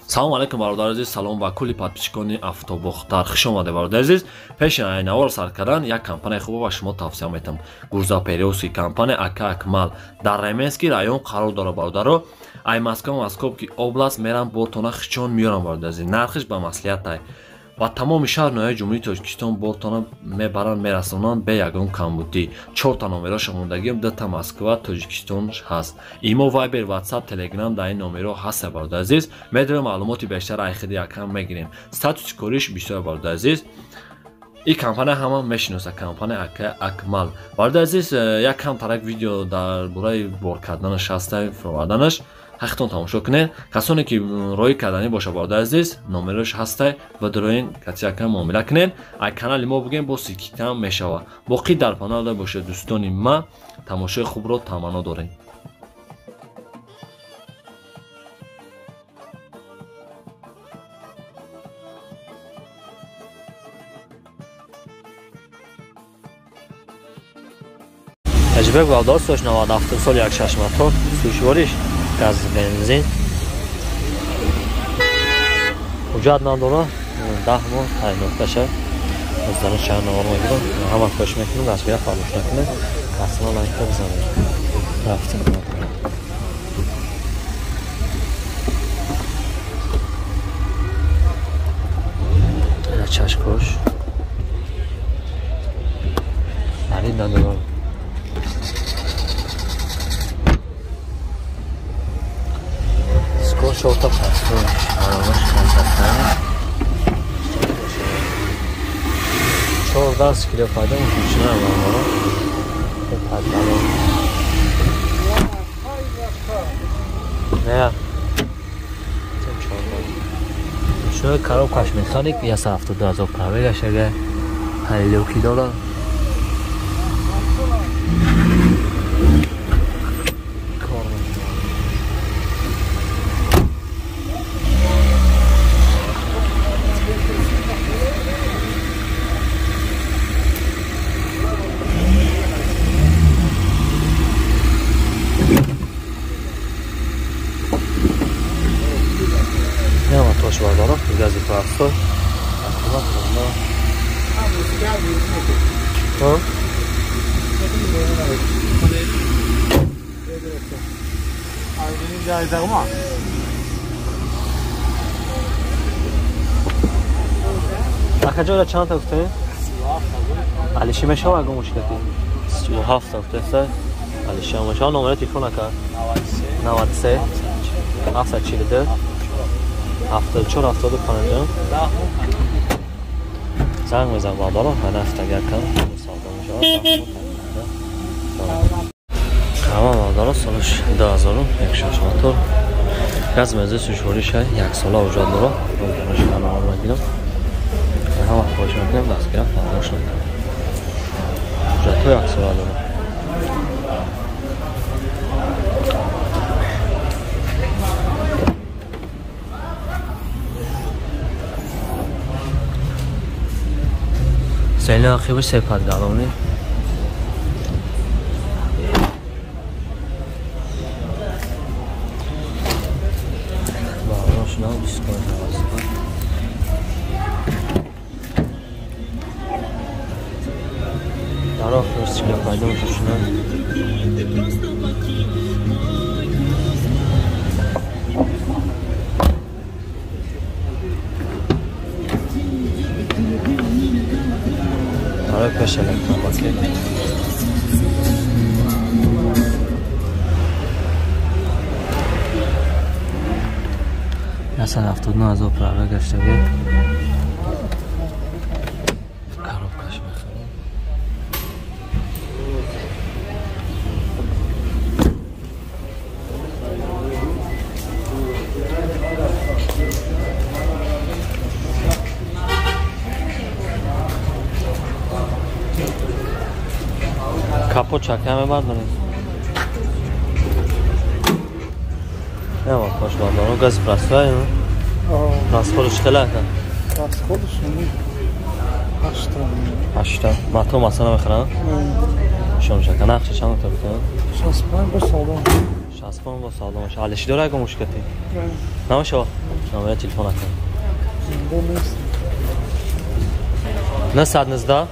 Салом алейкум бародари азиз, салом ба кулли подписчикони Автобохтар. Хуш омадед бародари азиз. Пеши навор сар кардан як компанияи хубо ба шумо тавсия метам. Грузоперевозки компания АК Акмал дар Ременский район қарор дорад бародаро. Ай Москва, Московский область мерам бортона хичон меёрам бародари азиз. Нархиш ба маслиҳатай. Ба тамоми шаҳр ноҳияи Ҷумҳурии Тоҷикистон бортона мебаранд, мерасонанд бе ягон камбудӣ. Чорта номероша мондагиам, дута Москва, Тоҷикистон ҳаст. Имо, Вайбер, Ватсап, Телеграм дар ин номеро ҳаст бародари азиз. Медонем маълумоти бештар айхиди якам мегирем. Статуси кориш бисёр бародари азиз. Ин компания ҳама мешиноса, компания АК Акмал. Бародари азиз, як кам тарак видео дар бораи бор карданаш ҳаста, фуроварданаш. Ҳақтон тамошо кунед. Касоне ки роӣ карданӣ боша бародари азиз, номерош ҳастай ва дароин катияка муомила кунед. Ай канали мо бигем бо сикитам мешава. Боқӣ дар паноҳ бошед дӯстони ма, тамошои хубро таманно дорем. Таҷрибаи бародар соли 97 соли 16 мотор, сӯшвориш газ бензин. Ҳуҷҷат надора, 10 моҳ тайнофташа. Аз зани чанд навор мегирам, ҳама хоҳиш мекунам, дастгира фаромӯш накунед, касма лайка бизанед. Рафтем. Чашкош. Арин надорам. Шорта пастон, маромаш консаттан. 14 кило пайдо мушина маро. Падало. Не. Чен 14. Шумо коробкаш механик 172 ҳазор пробегаш ага. Ҳаллоки дора. Гази простой. Акаҷора чанд та гуфтем? Алиши мешава ягон мушкилати? 37 та гуфтеста. Алиши мешава. Номери телефон ака? 93 742 74 75. Занг мезанам бародарон, ҳанафтага кам савдо мешавад. Ҳама бародарон, солаш 2001 мотор. Газ меза сушвориша як сола ҳуҷҷат дорад. Розгарош канал мегирам. Ҳама хоҳиш мекунам дастгира фаромӯш накунам. Ҳуҷҷатҳо як сола дорад. Зелен ақиби сепадгалони. Барошна дискон тавассут. Дарох рӯзчига пайдо мешавад. Барои пеш электропакет. Ясад 79 ҳазор пробег гаштагӣ. Коробкаш мехарем. Капот чака мебардорем. Не, кош бардорам, газ простой, Расходиш хеле ака? Расходиш 8. 8. Матом масана мехарам? Шом шака. Нақша чанд та бутон? 65 бо савдо. 65 бо савдо. Алиши дора ягон мушкилати? Намешава? Номери телефон ака. 919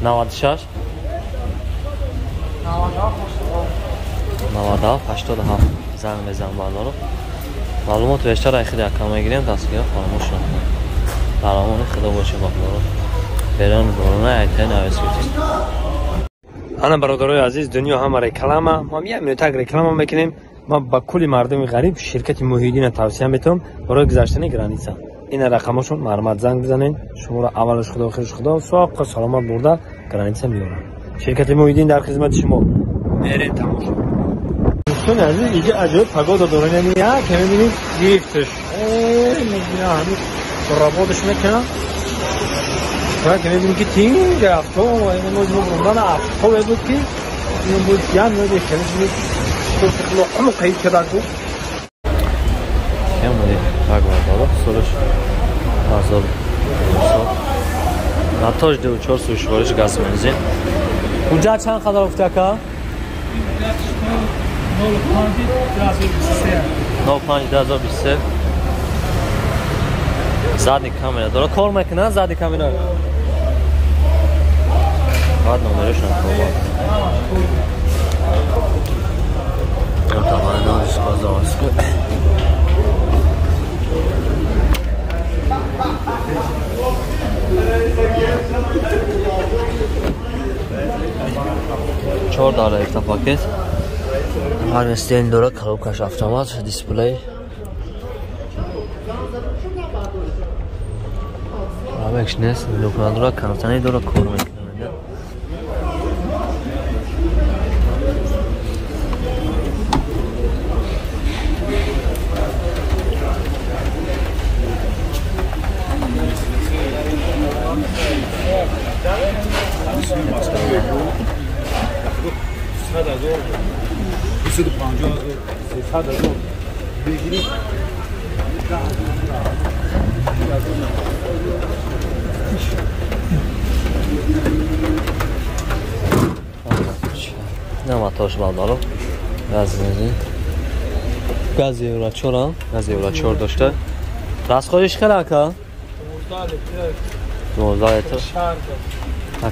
96 97 87 занг мезанам бародаро. Маълумот бештар ай худи ака мегирем, дастгирӣ фаромӯш накунед. Дар амони худо бошед бародаро. Берон борона айтен авесгиртист. Ана бародарои азиз, дунё ҳама реклама. Мо як минутак реклама мекунем. Ман ба кулли мардуми ғариб ширкати Муҳиддинро тавсия метавам барои гузаштани граница. Ина рақамошон марҳамат занг бизанед. Шуморо аввалаш худо, охираш худо соқ саломат бурда граница меорад. Ширкати Муҳиддин дар хизмати шумо. Мерем тамошо. Дӯстони азиз, инҷа аҷоиб погода дорем. Яъне як мебинед гирифташ. Мебинам ҳамин работаш мекунам. Як мебинем ки тинг авто, ин мо бурдан авто буд ки ин буд як мебинем ки ҳама қайд карда буд. Кемуди так бардора, солаш 1900. Натош 24 сушвориш газ бензин. Уҷа чанд қадар уфти ака? 05 2023. Задний камера дора. Кор мекунад задний камера. Баъд номераш накор. Чор дара якта пакет. Ҳар стенд дора, коробкаш автомат, дисплей. Рамекш нест, люк надора, кондиционер дора, кор мекунад. Тош балдаро. Газ бензин. Газ евро 4, газ евро 4 дошта. Расходиш хела ака? 12 литр.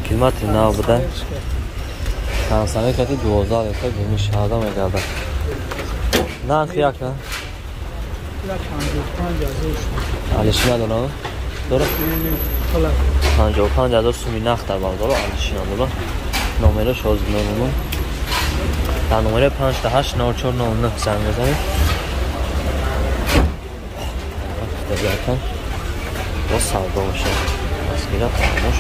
Километри нав буда. Тансане кати 12 литр бини шаҳрда мегардад. Нархи ака? Алиши надорам? Дора? 55 000 суми нарх дар балдаро, алиши надора. Номераш ҳозир мемонам. Дар номери 58 0499 занг мезанед. Бо савдо мешавад. Дастгирӣ фаромӯш.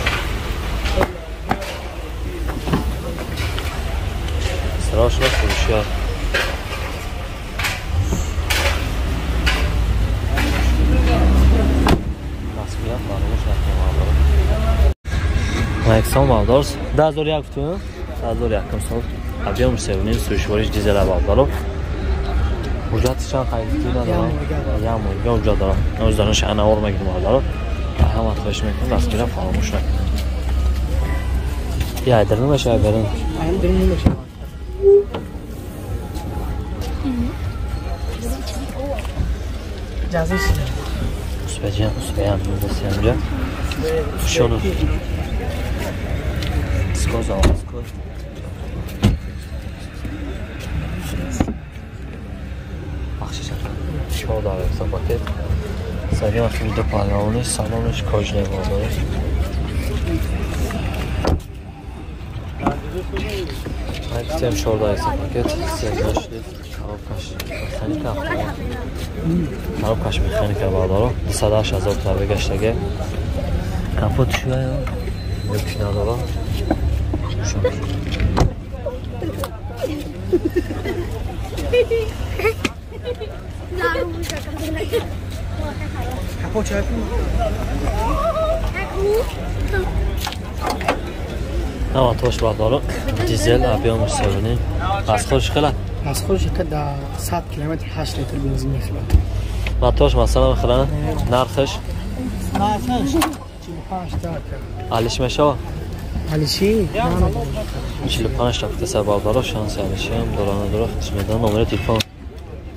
Срочно фурӯшиё. Дастгирӣ фаромӯш накунед бародаро. Яксон бародарс. 2001 гуфтем? 2001 сол. Объем 7,5 сӯшвориш дизел бародаро. Ҳуҷҷати чанд қайдгирӣ надорам? Як моҳига ҳуҷҷат дорам. Ҳуҷҷаташ анавор мегирам бародаро. Ҳама хоҳиш мекунам дастгирӣ фаромӯш накунед. Я айдир намешавад берун. Айдир намешавад. Ҷазиш. Успеҷан, успеян, мудасиянҷа. Шону. Скоза, скоз. Бахшиш ака. 4 дара пакет. Сагим ахири ду палавониш, салониш кожне бардориш. Айтем 4 дара пакет, сегаш коробкаш механика автомат. Коробкаш механика бардоро. 208 000 товар гаштаге. Капот шуя, люк надора. Ама тош бардоро. Дизел объем 7,5. Расходш хела? Расходш ка 100 километр 8 литр бензин мехӯрад. Матош масалан мехӯрад? Нархш? Нархш 45 та. Алиш мешава? Алиши? 45 та каса бардоро шанси алиши ҳам дора надора худш медонад. Номери телефон.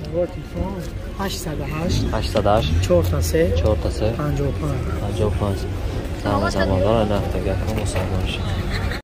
Номери телефон 808 808 4 3 4 3 55. 55. Замон, замон дора, нафтага кому савдо мешавад.